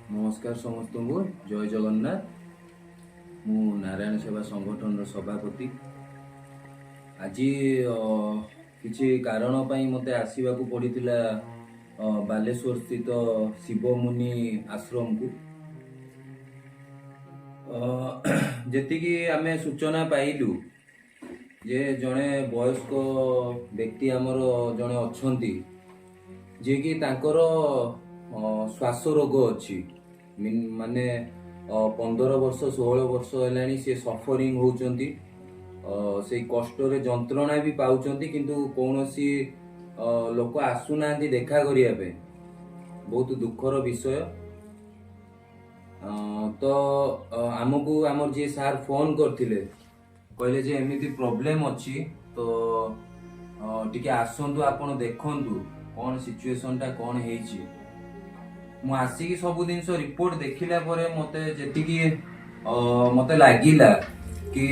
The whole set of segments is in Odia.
ନମସ୍କାର ସମସ୍ତଙ୍କୁ, ଜୟ ଜଗନ୍ନାଥ। ମୁଁ ନାରାୟଣ ସେବା ସଂଗଠନର ସଭାପତି। ଆଜି କିଛି କାରଣ ପାଇଁ ମୋତେ ଆସିବାକୁ ପଡ଼ିଥିଲା ବାଲେଶ୍ୱର ସ୍ଥିତ ଶିବମୁନି ଆଶ୍ରମକୁ। ଯେତିକି ଆମେ ସୂଚନା ପାଇଲୁ ଯେ ଜଣେ ବୟସ୍କ ବ୍ୟକ୍ତି ଆମର ଜଣେ ଅଛନ୍ତି, ଯିଏକି ତାଙ୍କର ଶ୍ୱାସ ରୋଗ ଅଛି। ମାନେ 15 ବର୍ଷ, 16 ବର୍ଷ ହେଲାଣି ସେ ସଫରିଂ ହଉଛନ୍ତି, ସେଇ କଷ୍ଟରେ ଯନ୍ତ୍ରଣା ବି ପାଉଛନ୍ତି। କିନ୍ତୁ କୌଣସି ଲୋକ ଆସୁନାହାନ୍ତି ଦେଖା କରିବା ପାଇଁ। ବହୁତ ଦୁଃଖର ବିଷୟ। ତ ଆମକୁ ଆମର ଯିଏ ସାର୍ ଫୋନ କରିଥିଲେ, କହିଲେ ଯେ ଏମିତି ପ୍ରୋବ୍ଲେମ ଅଛି, ତ ଟିକେ ଆସନ୍ତୁ ଆପଣ, ଦେଖନ୍ତୁ କ'ଣ ସିଚୁଏସନଟା କ'ଣ ହେଇଛି। ମୁଁ ଆସିକି ସବୁ ଜିନିଷ ରିପୋର୍ଟ ଦେଖିଲା ପରେ ମତେ ଯେତିକି ମତେ ଲାଗିଲା କି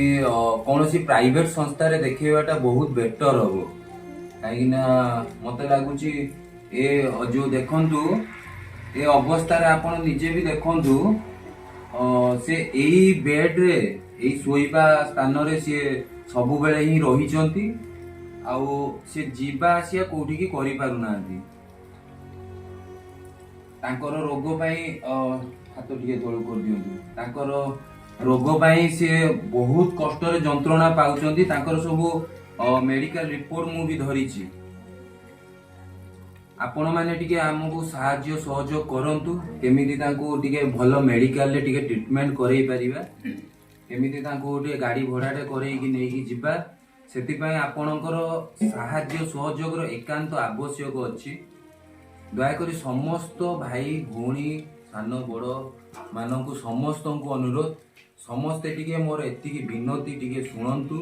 କୌଣସି ପ୍ରାଇଭେଟ ସଂସ୍ଥାରେ ଦେଖେଇବାଟା ବହୁତ ବେଟର ହବ। କାହିଁକି ନା ମତେ ଲାଗୁଛି ଏ ଯୋଉ ଦେଖନ୍ତୁ, ଏ ଅବସ୍ଥାରେ ଆପଣ ନିଜେ ବି ଦେଖନ୍ତୁ, ସେ ଏଇ ବେଡରେ, ଏଇ ଶୋଇବା ସ୍ଥାନରେ ସିଏ ସବୁବେଳେ ହିଁ ରହିଛନ୍ତି ଆଉ ସେ ଯିବା ଆସିବା କୋଉଠିକି କରିପାରୁନାହାନ୍ତି। ତାଙ୍କର ରୋଗ ପାଇଁ, ହାତ ଟିକେ ତଳକୁ କରିଦିଅନ୍ତୁ, ତାଙ୍କର ରୋଗ ପାଇଁ ସିଏ ବହୁତ କଷ୍ଟରେ ଯନ୍ତ୍ରଣା ପାଉଛନ୍ତି। ତାଙ୍କର ସବୁ ମେଡିକାଲ ରିପୋର୍ଟ ମୁଁ ବି ଧରିଛି। ଆପଣମାନେ ଟିକେ ଆମକୁ ସାହାଯ୍ୟ ସହଯୋଗ କରନ୍ତୁ, କେମିତି ତାଙ୍କୁ ଟିକେ ଭଲ ମେଡିକାଲରେ ଟିକେ ଟ୍ରିଟମେଣ୍ଟ କରେଇ ପାରିବା, କେମିତି ତାଙ୍କୁ ଟିକେ ଗାଡି ଭଡାଟେ କରେଇକି ନେଇକି ଯିବା, ସେଥିପାଇଁ ଆପଣଙ୍କର ସାହାଯ୍ୟ ସହଯୋଗର ଏକାନ୍ତ ଆବଶ୍ୟକ ଅଛି। ଦୟାକରି ସମସ୍ତ ଭାଇ ଭଉଣୀ, ସାନ ବଡ଼ ମାନଙ୍କୁ, ସମସ୍ତଙ୍କୁ ଅନୁରୋଧ, ସମସ୍ତେ ଟିକେ ମୋର ଏତିକି ବିନତି ଟିକେ ଶୁଣନ୍ତୁ।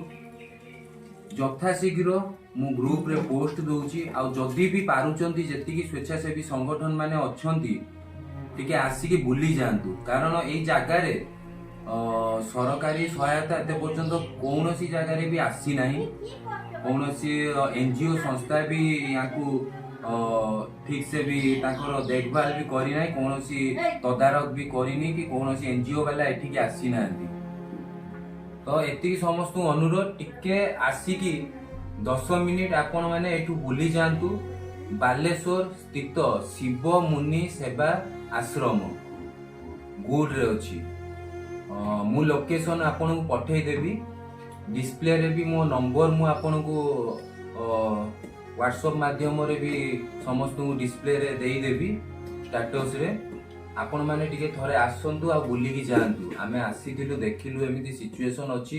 ଯଥାଶୀଘ୍ର ମୁଁ ଗ୍ରୁପରେ ପୋଷ୍ଟ ଦଉଛି ଆଉ ଯଦି ବି ପାରୁଛନ୍ତି, ଯେତିକି ସ୍ବେଚ୍ଛାସେବୀ ସଂଗଠନ ମାନେ ଅଛନ୍ତି, ଟିକେ ଆସିକି ବୁଲି ଯାଆନ୍ତୁ। କାରଣ ଏଇ ଜାଗାରେ ସରକାରୀ ସହାୟତା ଏତେ ପର୍ଯ୍ୟନ୍ତ କୌଣସି ଜାଗାରେ ବି ଆସିନାହିଁ। କୌଣସି ଏନଜିଓ ସଂସ୍ଥା ବି ୟାକୁ ଠିକ ସେ ବି ତାଙ୍କର ଦେଖଭାଲ ବି କରିନାହିଁ, କୌଣସି ତଦାରଖ ବି କରିନି କି କୌଣସି ଏନଜିଓ ବାଲା ଏଠିକି ଆସିନାହାନ୍ତି। ତ ଏତିକି ସମସ୍ତଙ୍କୁ ଅନୁରୋଧ, ଟିକେ ଆସିକି 10 ମିନିଟ ଆପଣମାନେ ଏଠୁ ବୁଲି ଯାଆନ୍ତୁ। ବାଲେଶ୍ୱର ସ୍ଥିତ ଶିବ ମୁନି ସେବା ଆଶ୍ରମ ଗୁଡରେ ଅଛି। ମୁଁ ଲୋକେସନ ଆପଣଙ୍କୁ ପଠେଇଦେବି। ଡିସପ୍ଲେରେ ବି ମୋ ନମ୍ବର ମୁଁ ଆପଣଙ୍କୁ ହ୍ୱାଟ୍ସଅପ୍ ମାଧ୍ୟମରେ ବି ସମସ୍ତଙ୍କୁ ଡିସପ୍ଲେରେ ଦେଇଦେବି ଷ୍ଟାଟସରେ। ଆପଣମାନେ ଟିକେ ଥରେ ଆସନ୍ତୁ ଆଉ ବୁଲିକି ଯାଆନ୍ତୁ। ଆମେ ଆସିଥିଲୁ, ଦେଖିଲୁ ଏମିତି ସିଚୁଏସନ ଅଛି।